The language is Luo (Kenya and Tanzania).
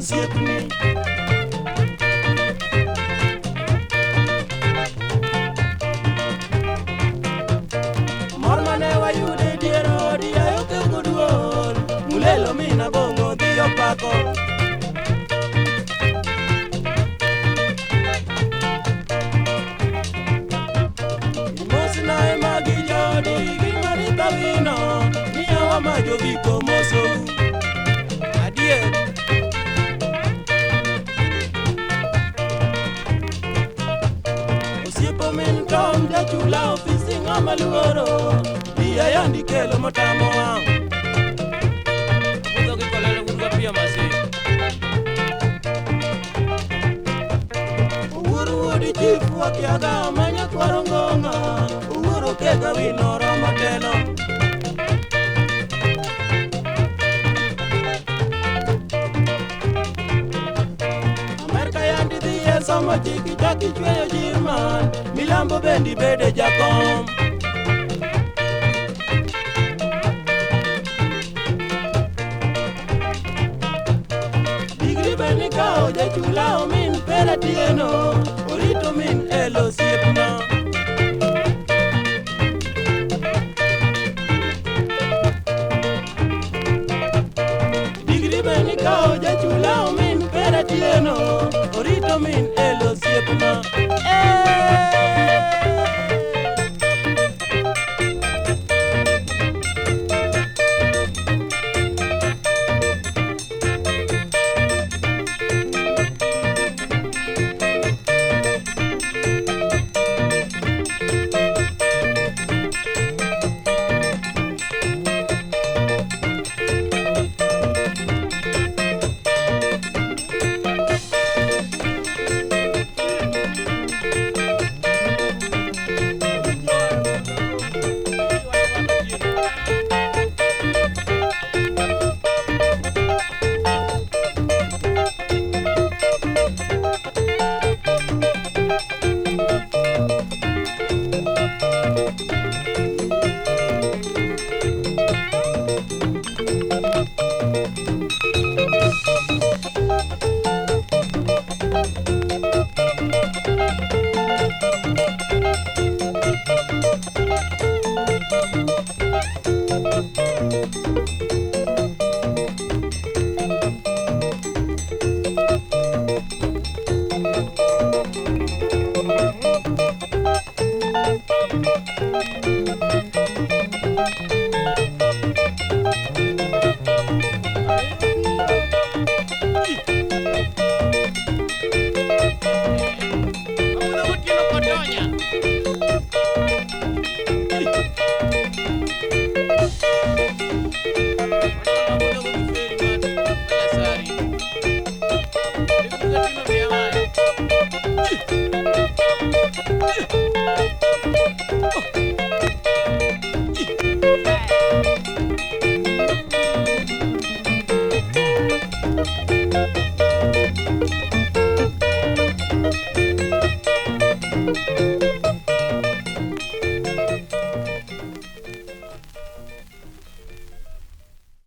osiepni. Mor mane wayudo e dier odi ayo keko duol, Mulelo mina bong'o dhi opako. Mosna ema gi jodi gi Maritha wino, miyawa ma joviko mosou. Adier. Osiepo min Tom jachula ofisi ng'ama luoro, biya yandi kelo motamo wang'. Abudho gi kolelo un gapiyo masi. Owuor wuod chief wakiaga manya kwaro ngong'a, Owuor okega wino romo telo. Amerka yandi dhi e somo chik ichak ichweyo Jirman, Milambo bendi bede jakom. Digri be nikawo jachula omin pera tieno, orito min elo osiepna. Digri be nikawo jachula omin pera tieno, orito min elo osiepna. Abudho gotieno kotonya. Abudho go gi feri manyasari. Ringo gatino be amayo.